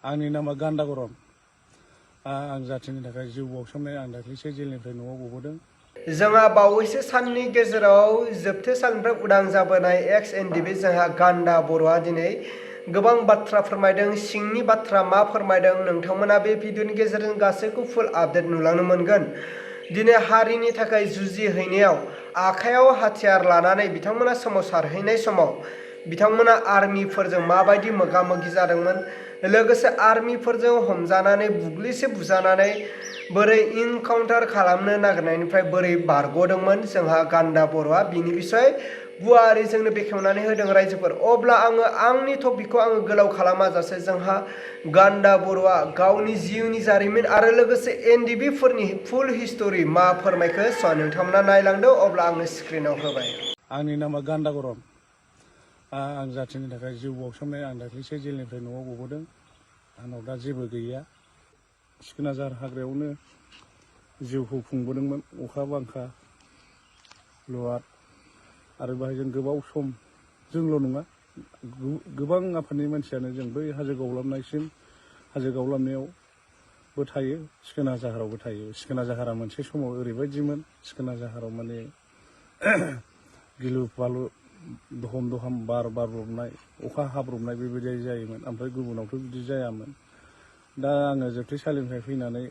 आंनि नामा गान्दा बरो। आं जाथिनि थाखाय जिउ बाउसोमनाय आं दाख्लैसो जेलनिफ्राय न'आव गबोदों। जोंहा बावैसो साननि गेजेराव जोबथेसालिनिफ्राय उदां जाबोनाय एक्स एनडिएफबि जोंहा गान्दा बर'आ दिनै गोबां बाथ्रा फोरमायदों। सिंनि बाथ्रा मा फोरमायदों नोंथांमोना बे भिडिअनि गेजेरजों गासैखौ फुल आपडेट नुलांनो मोनगोन। दिनै हारिनि थाखाय जुजिहैनायाव आखायाव हाथियार लानानै बिथांमोना सोमावसारहैनाय समाव बिथांमोना आर्मिफोरजों माबायदि मोगा मोगि जादोंमोन, लोगोसे आर्मिफोरजों हमजानानै बुग्लिसे बुजानानै बोरै इनकाउन्टार खालामनो नागिरनायनिफ्राय बोरै बारग'दोंमोन जोंहा गान्दा बर'आ बिनि बिसय गुवारै जोंनो बेखेवनानै होदों रायजोफोर। अब्ला आंनि टपिकखौ गोलाव खालामाजासे जोंहा गान्दा बर'आ गावनि जिउनि जारिमिन आरो लोगोसे एनडिएफबिफोरनि फुल हिस्टरि मा फोरमायखो नोंथांमोना नायलांदो। अब्ला आङो स्क्रिनाव होबाय। आंनि नामा गान्दा बरो। आं जाथिनि थाखाय जिउ बाउसोमनाय आं दाख्लैसो जेलनिफ्राय न'आव गबोदों। आंनाव दा जेबो गैया। सिखोनाजार हाग्रायावनो जिउखौ खुंबोदोंमोन। अखा बांखा लुवार आरो बाहाय जों गोबाव सम जोंल' नङा गोबां आफादनि मानसियानो जों बै हाजो गावलाबनायसिम हाजो गावलाबनायावबो थायो, सिखोना जाहारावबो थायो। सिखोना जाहारा मोनसे समाव ओरैबायदिमोन, सिखोना जाहाराव माने गिलु बालु दहम दहम बार बारब्रबनाय अखा हाब्रबनाय बेबायदि जायोमोन। ओमफ्राय गुबुनावथ' बिदि जायामोन। दा आङो जोबथेसालिनिफ्राय फैनानै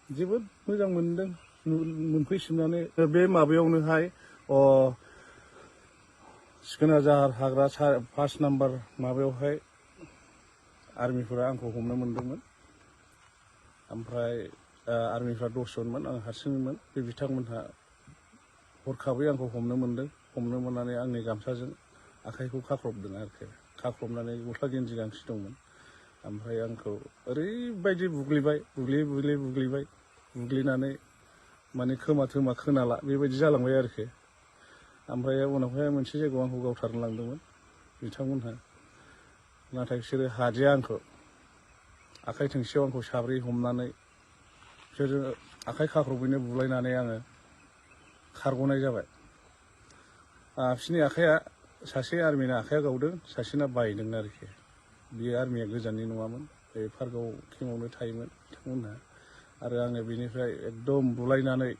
जोबोद मोजां मोनदों मोनफैफिननानै। बे माबायावनोहाय सिखोना जाहार हाग्रा 5 नाम्बार माबायावहाय आर्मिफोरा आंखौ हमनो मोनदोंमोन। ओमफ्राय आर्मिफ्रा 10 जनमोन, आं हारसिङैमोन। बे बिथांमोनहा हरखाबै आंखौ हमनो मोनदों। हमनो मोननानै आंनि गामसाजों आखाइखौ खाख्रबदों आरोखि। खाख्रबनानै गस्ला गेन्जि गांसे दंमोन। ओमफ्राय आंखौ ओरैबायदि बुग्लिबाय, बुग्लिनानै माने खोमा थोमा खोनाला बेबायदि जालांबाय आरोखि। ओमफ्राय उनावहाय मोनसे जायगायाव आंखौ गावथारनो लांदोंमोन बिथांमोनहा। नाथाय बिसोरो हादिया आंखौ। आखाइ थोंसेयाव आंखौ साब्रै हमनानै बिसोरो आखाइ खाख्रबैनो बुलायनानै आङो खारग'नाय जाबाय। बिसोरनि आखाइया सासे आर्मिना आखाइया गावदों, सासेना बायदों आरोखि। बियो आर्मिया गोजाननि नङामोन, बे पार्कआव केम्पआवनो थायोमोन बिथांमोनहा। आरो आङो बिनिफ्राय एकदम बुलायनानै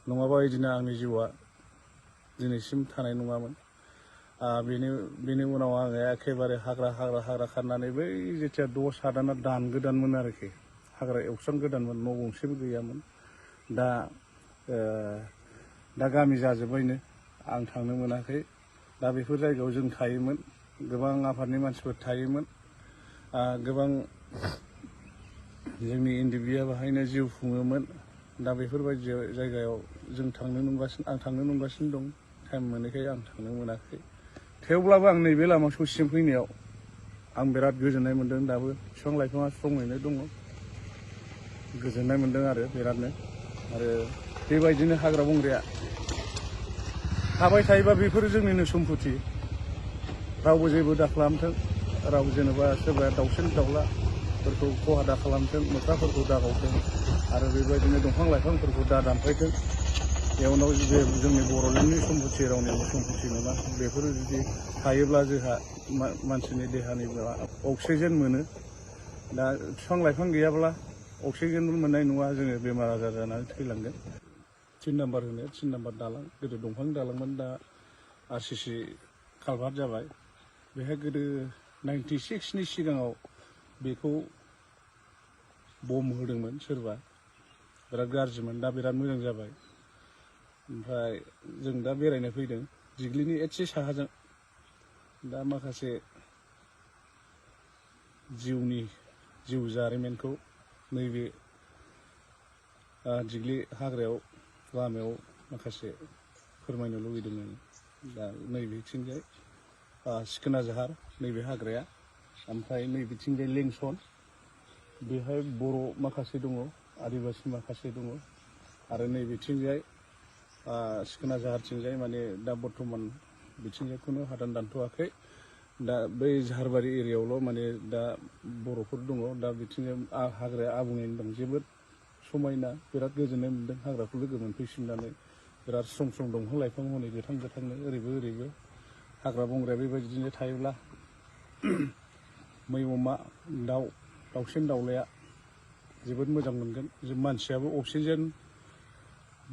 नङाबा बिदिनो आंनि जिउआ दिनैसिम थानाय नङामोन। बेनि उनाव आङो एखेबारे हाग्रा खारनानै बै जेथिया 6 सादाना दानगोदानमोन आरोखि। हाग्रा एवस्रांगोदानमोन, न' गंसेबो गैयामोन। दा गामि जाजोब्बायनो, आं थांनो मोनाखै। दा बेफोर जायगायाव जों थायोमोन, गोबां आफादनि मानसिफोर थायोमोन। गोबां जोंनि एनडिएफबिआ बाहायनो जिउ खुङोमोन। दा बेफोरबायदि जायगायाव आं थांनो मोनगासिनो दं। टाइम मोनैखाय आं थांनो मोनाखै। थेवब्लाबो आं नैबे लामा ससेसिम फैनायाव आं बिराद गोजोननाय मोन्दों। दाबो बिफां लाइफाङा स्ट्रङैनो दङ, गोजोननाय मोन्दों आरो बिरादनो। आरो बेबायदिनो हाग्रा बंग्राया थाबाय थायोबा बेफोरो जोंनिनो सम्पति। रावबो जेबो दा खालामथों, राव जेनेबा सोरबा दाउसिन दाउलाफोरखौ खहा दा खालामथों, मोख्राफोरखौ दा गावथों, आरो बेबायदिनो दंफां लाइफांफोरखौ दा दानफायथों। बेयावनाव जोंनि बर'लेण्डनि सम्पति रावनिबो सम्पति नङा। बेफोरो जुदि थायोब्ला जोंहा मानसिनि देहानि अक्सिजेन मोनो। दा बिफां लाइफां गैयाब्ला अक्सिजेनबो मोननाय नङा, जोङो बेमार आजार जानानै थैलांगोन। 3 नाम्बार होनो 3 नाम्बार दालां, गोदो दंफांनि दालांमोन, दा आरसिसि कालभार्ट जाबाय। बेहाय गोदो 96नि सिगाङाव बेखौ बम होदोंमोन सोरबा, बिराद गाज्रिमोन। दा बिराद मोजां जाबाय। ओमफ्राय जों दा बेरायनो फैदों दिग्लिनि एसे साहाजों। दा माखासे जिउ जारिमिनखौ नैबे दिग्लि हाग्रायाव लामायाव माखासे फोरमायनो लुबैदोंमोन। दा नैबेथिंजाय सिखोना जाहार नैबे हाग्राया, ओमफ्राय नैबेथिंजाय लेंसन, बेहाय बर' माखासे दङ, आदिबासि माखासे दङ। आरो नैबेथिंजाय सिखोना जाहारथिंजाय माने दा बर्थमान बिथिंजाय खुनु हादान दानथ'वाखै। दा बै जाहारबारि एरियायावल' माने दा बर'फोर दङ। दा बिथिंजाय हाग्राया आबुङैनो दं, जोबोद समायना, बिराद गोजोननाय मोन्दों हाग्राखौ लोगो मोनफैफिननानै। बिराद स्रं दंफां लाइफां हनै गोथांनो ओरैबो हाग्रा बंग्राया बेबायदिनो थायोब्ला मै अमा दाउसिन दाउलाया जोबोद मोजां मोनगोन मानसियाबो अक्सिजेन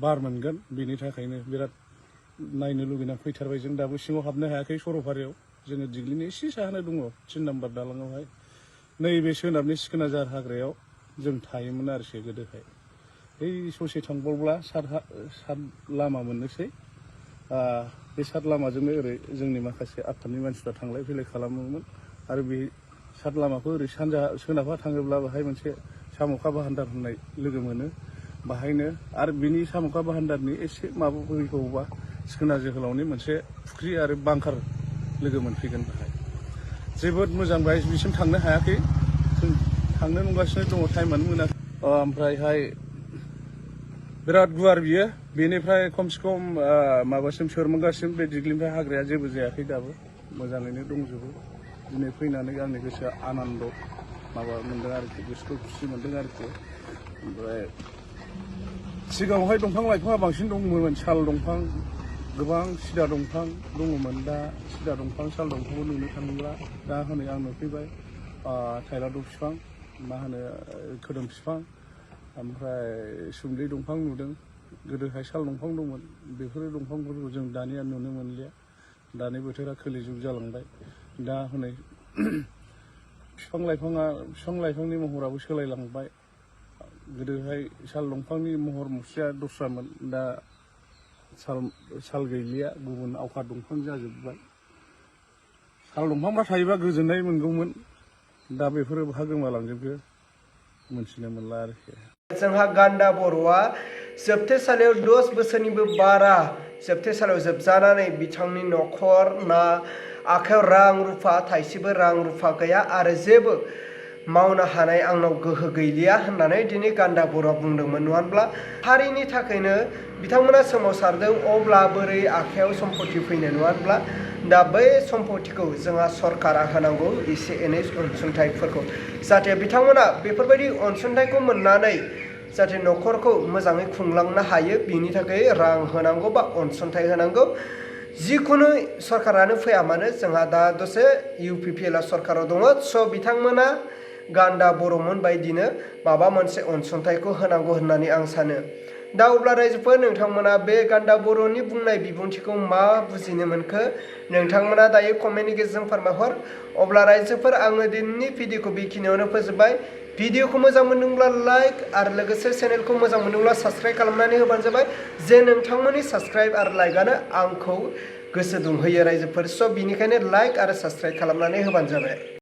बार मोनगोन बेनि थाखायनो बिराद नायनो लुगैना फैथारबाय जों दाबो सिङाव हाबनो हायाखै सरलपारायाव जोङो दिग्लिनि एसे साहाना दङ 3 नाम्बार दालाङावहाय नैबे सोनाबनि सिखोनाजार हाग्रायाव जों थायोमोन आरोखि गोदोहाय बै ससे थांबावब्ला सात लामा मोननोसै बे सात लामाजोंनो ओरै जोंनि माखासे आफादनि मानसिफ्रा थांलाय फैलाय खालामोमोन आरो बे सात लामाखौ ओरै सानजा सोनाबहा थाङोब्ला बाहाय मोनसे साम'खा भान्दार होननाय लोगो मोनो बाहायनो आरो बिनि साम'खा भान्दारनि एसे माबा फैबावोबा सिखोना जोहोलावनि मोनसे फुख्रि आरो बांकार लोगो मोनफैगोन बाहाय जोबोद मोजां बाहाय बिसिम थांनो हायाखै जों थांनो नंगासिनो दङ टाइमानो मोनाखै ओमफ्रायहाय बिराद गुवार बियो बेनिफ्राय खमसे खम माबासिम सोरमोंगासिम बे दिग्लिनिफ्राय हाग्राया जेबो जायाखै दाबो मोजाङैनो दंजोबो दिनै फैनानै आंनि गोसोआ आनन्द माबा मोनदों आरोखि गोसोखौ खुसि मोनदों आरोखि ओमफ्राय सिगाङावहाय दंफां लाइफाङा बांसिन दंमोन साल दंफां गोबां सिदा दंफां दङमोन दा सिदा दंफां साल दंफांखौ नुनो थाङोब्ला दा हनै आं नुफैबाय थाइलाद' बिफां मा होनो खोदोम बिफां ओमफ्राय सुम्लि दंफां नुदों गोदोहाय साल दंफां दंमोन बेफोर दंफांफोरखौ जों दानिया नुनो मोनलिया दानि बोथोरा खोलि जुग जालांबाय दा हनै बिफां लाइफांनि महराबो सोलायलांबाय गोदोहाय साल दंफांनि महर मुस्रिया दस्रामोन दा साल गैलिया गुबुन आवखा दंफां जाजोब्बाय साल दंफांफ्रा थायोबा गोजोननाय मोनगौमोन दा बेफोरो बहा गोमालांजोबखो मोनथिनो मोनला आरोखि जोंहा गान्दा बर'आ जोबथेसालियाव 10 बोसोरनिबो बारा जोबथेसालियाव जोबजानानै बिथांनि न'खर ना आखायाव रां रुफा थाइसेबो रां रुफा गैया आरो जेबो मावनो हानाय आंनाव गोहो गैलिया होननानै दिनै गान्दा बर'आ बुंदोंमोन नङा होनब्ला हारिनि थाखायनो बिथांमोना सोमावसारदों अब्ला बोरै आखायाव सम्पति फैनो नङा होनब्ला दा बै सम्पतिखौ जोंहा सरकारा होनांगौ एसे एनै अनसुंथाइफोरखौ जाहाथे बिथांमोना बेफोरबायदि अनसुंथाइखौ मोननानै जाहाथे न'खरखौ मोजाङै खुंलांनो हायो बिनि थाखाय रां होनांगौ बा अनसुंथाइ होनांगौ जिखुनु सरकारानो फैया मानो जोंहा दा दसे UPPL सरकाराव दङ स' बिथांमोना गान्दा बर'मोन बायदिनो माबा मोनसे अनसुंथाइखौ होनांगौ होननानै आं सानो दा अब्ला रायजोफोर नोंथांमोना बे गान्दा बर'नि बुंनाय बिबुंथिखौ मा बुजिनो मोनखो नोंथांमोना दायो कमेन्टनि गेजेरजों फोरमायहर अब्ला रायजोफोर आङो दिनैनि भिडिअखौ बेखिनियावनो फोजोबबाय भिडिअखौ मोजां मोनदोंब्ला लाइक आरो लोगोसे चेनेलखौ मोजां मोनदोंब्ला साबस्क्राइब खालामनानै होबानो जाबाय जे नोंथांमोननि साबस्क्राइब आरो लाइकआनो आंखौ गोसो दुंहोयो रायजोफोर स' बिनिखायनो लाइक आरो साबस्क्राइब खालामनानै होबानो जाबाय